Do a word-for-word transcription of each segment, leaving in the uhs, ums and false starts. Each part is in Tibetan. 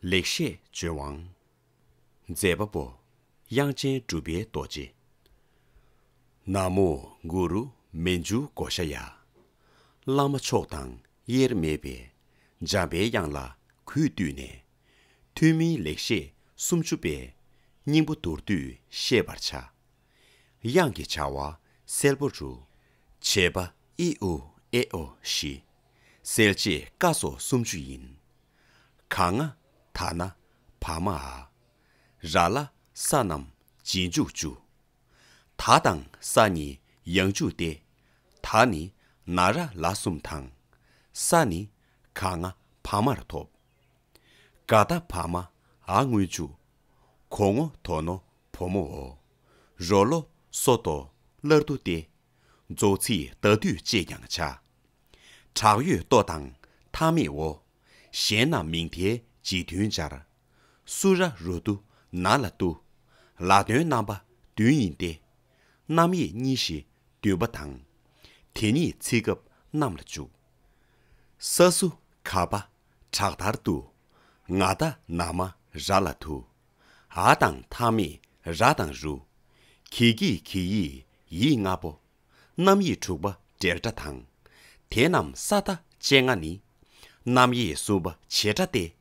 ལེགས་བཤད་ལྗོན་དབང་། མཛད་པ་པོ། དབྱངས་ཅན་གྲུབ་པའི་རྡོ་རྗེ། ན་མོ་གུ་རུ་མཉྫུ་གྷོ་ཥ་ཡ། བླ་མ་མཆོག་དང་དབྱེར་མེད་པའི། འཇམ་པའི་དབྱངས་ལ་གུས་བཏུད་ནས། ཐོན་མིའི་ལེགས་བཤད་སུམ་ཅུ་པའི། སྙིང་པོ་མདོར་བསྡུས་བཤད་པར་བྱ། དབྱངས་ཀྱི་བྱ་བ་གསལ་པོ་རུ། བྱེད་པ་ཨི་ཨུ་ཨེ་ཨོ་བཞི། གསལ་བྱེད་ཀ་སོགས་སུམ་ཅུ་ཡིན། ག་ང་ད་ན་བ་མ་འ། ར་ལ་ས་རྣམས་རྗེས་འཇུག་བཅུ། ད་དང་ས་གཉིས་ཡང་འཇུག་སྟེ། ད་ནི་ན་ར་ལ་གསུམ་དང་། ས་ནི་ག་ང་བ་མར་ཐོབ། ག་ད་བ་མ་འ་སྔོན་འཇུག་གོ་ངོ་དོ་ནོ་བོ་མོ་འོ། རོ་ལོ་སོ་ཏོ་སླར་བསྡུ་སྟེ། རྫོགས་ཚིག་ཟླ་སྡུད་ཅེས་ཀྱང་བྱ། དྲག་ཡོད་ཏོ་དང་མཐའ་མེད་འོ། གཞན་རྣམས་མིང་མཐའི་རྗེས་མཐུན་སྦྱར། སུ་ར་རུ་ཏུ་ན་ལ་ཏུ། ལ་དོན་རྣམ་པ་བདུན་ཡིན་ཏེ། རྣམ་དབྱེ་གཉིས་བཞི་བདུན་པ་དང་། དེ་ཉིད་ཚེ་སྐབས་རྣམས་ལ་འཇུག། ས་སུ་ག་པ་དྲག་མཐར་ཏུ། ང་ད་ན་མ་ར་ལ་དུ། འ་དང་མཐའ་མེད་ར་དང་རུ། གི་གི་གི་ཡི་ཡི་ལྔ་པོ། རྣམ་དབྱེ་དྲུག་པ་འབྲེལ་སྒྲ་དང་། དེ་རྣམས་ས་མཐའ་ཅན་ལྔ་ནི། རྣམ་དབྱེ་གསུམ་པ་བྱེད་སྒྲ་སྟེ།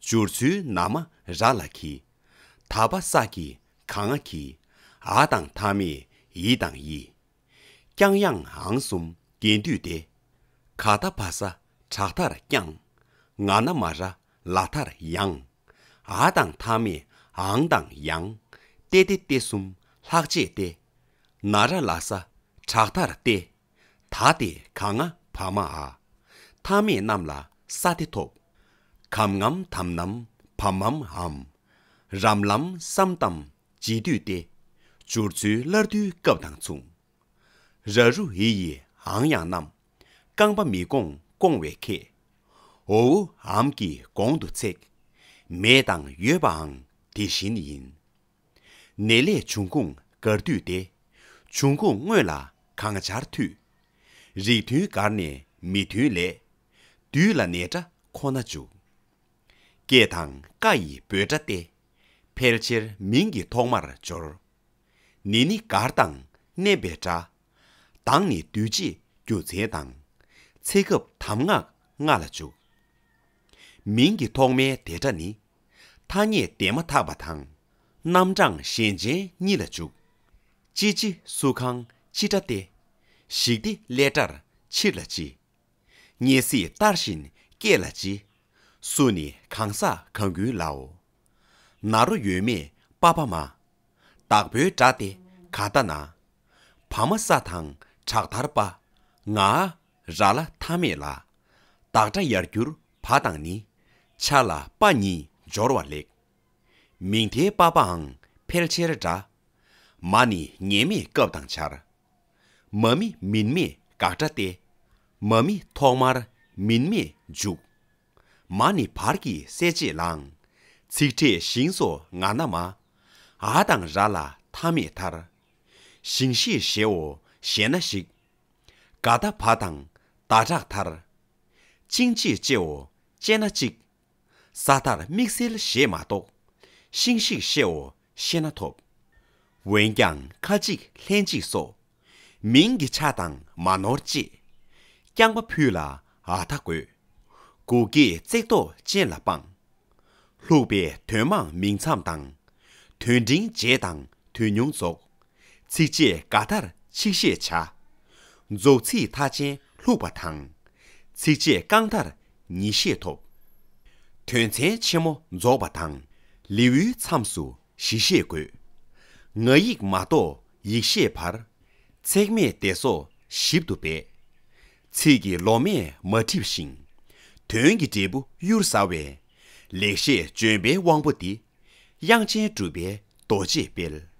སྦྱོར་ཚུལ་ན་མ་ར་ལ་གི། ད་བ་ས་གི་ག་ང་གི། འ་དང་མཐའ་མེད་འི་དང་ཡི། ཀྱང་ཡང་འང་གསུམ་རྒྱན་སྡུད་དེ། ག་ད་བ་ས་དྲག་མཐར་ཀྱང་། ང་ན་མ་ར་ལ་མཐར་ཡང་། འ་དང་མཐའ་མེད་འང་དང་ཡང་། ཏེ་ཏེ་སྟེ་གསུམ་ལྷག་བཅས་ཏེ། ན་ར་ལ་ས་དྲག་མཐར་ཏེ། ད་སྟེ་ག་ང་བ་མ་འ། མཐའ་མེད་རྣམས་ལ་ས་སྟེ་ཐོབ། གམ་ངམ་དམ་ནམ་བམ་མམ་འམ། རམ་ལམ་སམ་ཏམ་རྗེས་སྡུད་སྟེ། སྦྱོར་ཚུལ་སླར་བསྡུའི་སྐབས་དང་མཚུངས། ར་རུ་འི་ཡི་འང་ཡང་རྣམས། རྐང་པ་མི་སྐོང་སྐོང་བའི་ཁྱད། འོ་འུ་འམ་གྱིས་གོང་དུ་ཚེག། མེད་དང་ཡོད་པའང་དེ་བཞིན་ཡིན། ནས་ལས་འབྱུང་ཁུངས་དགར་འདུས་ཏེ། འབྱུང་ཁུངས་དངོས་ལ་གང་སྦྱར་འཐུས། རིགས་མཐུན་དགར་ནས་མི་མཐུན་ལས། བསྡུས་ལ་ནས་སྒྲ་ཁོ་ན་འཇུག། སྐད་དང་ཀ་ཡི་འབོད་སྒྲ་སྟེ། ཕལ་ཆེར་མིང་གི་ཐོག་མར་སྦྱོར། ནི་ནི་དགར་དང་མནན་པའི་སྒྲ། དང་ནི་སྡུད་བྱེད་རྒྱུ་མཚན་དང་། ཚེ་སྐབས་གདམས་ངག་ལྔ་ལ་འཇུག། མིང་གི་ཐོག་མའི་དེ་སྒྲ་ནི། ཐ་སྙད་འདས་མ་ཐག་པ་དང་། རྣམ་གྲངས་གཞན་ཅན་གཉིས་ལ་འཇུག། ཅི་ཅི་སུ་གང་ཅི་སྒྲ་སྟེ། ཞིག་སྟེ་སླད་སྒྲར་ཕྱིར་ལ་ཅི། སྙེད་སྲིད་ལྟར་བཞིན་སྐད་ལ་ཅི། སུ་ནི་གང་ཟག་གང་ཀུན་ལའོ། ན་རོ་ཡོད་མེད་པ་བ་མ། བདག་པོའི་སྒྲ་སྟེ་ག་ད་ན། བ་མ་ས་དང་དྲག་མཐར་པ། ང་འ་ར་ལ་མཐའ་མེད་ལ། བདག་སྒྲ་ཡར་གྱུར་བ་དང་ནི། ཆ་ལ་པ་གཉིས་སྦྱོར་བ་ལེགས། མིང་མཐའི་པ་བའང་ཕལ་ཆེར་འདྲ། མ་ནི་ངེས་མེད་སྐབས་དང་སྦྱར། མ་མི་མིན་མེད་དགག་སྒྲ་སྟེ། མ་མི་ཐོག་མར་མིན་མེད་འཇུག། མ་ནི་བར་གྱི་གསལ་བྱེད་ལའང་། ཚིག་ཕྲད་ཞིང་སོགས་ང་ན་མ། འ་དང་ར་ལ་མཐའ་མེད་མཐར། ཞིང་ཞེས་ཞེའོ་ཞེ་ན་ཞིག། ག་ད་བ་དང་ད་དྲག་མཐར། ཅིང་ཅེས་ཅེའོ་ཅེ་ན་ཅིག། ས་མཐར་དམིགས་བསལ་ཞེས་མ་གཏོགས། ཤིང་ཤིག་ཤེའོ་ཤེ་ན་ཐོབ། འོན་ཀྱང་ཁ་ཅིག་ལྷན་ཅིག་སོགས། མིང་གི་ཆ་དང་མ་ནོར་ཅེས། རྐྱང་པ་ཕུད་ལ་འ་ད་དགོས། གུག་སྐྱེས་བརྩེགས་འདོགས་ཅན་ལ་སྤང་། ལྷུག་པའི་དོན་མང་མིང་མཚམས་དང་། དོན་འབྲིང་རྗེས་དང་དོན་ཉུང་རྫོགས། ཚིགས་བཅད་ག་མཐར་ཆིག་ཤད་བྱ། རྫོགས་ཚིག་མཐའ་ཅན་ལྷུག་པ་དང་། ཚིགས་བཅད་རྐང་མཐར་ཉིས་ཤད་ཐོབ། དོན་ཚན་ཆེན་མོ་རྫོགས་པ་དང་། ལེའུའི་མཚམས་སུ་བཞི་ཤད་དགོས། ང་ཡིག་མ་གཏོགས་ཡིག་ཤད་བར། ཚེག་མེད་སྡེ་སོགས་ཞིབ་ཏུ་སྦས། ཚིག་གི་ལོ་མས་མ་བསྒྲིབས་ཤིང་། དོན་གྱི་འབྲས་བུ་གཡུར་ཟ་བའི། ལེགས་བཤད་ལྗོན་པའི་དབང་པོ་འདི། དབྱངས་ཅན་གྲུབ་པའི་རྡོ་རྗེས་སྤེལ།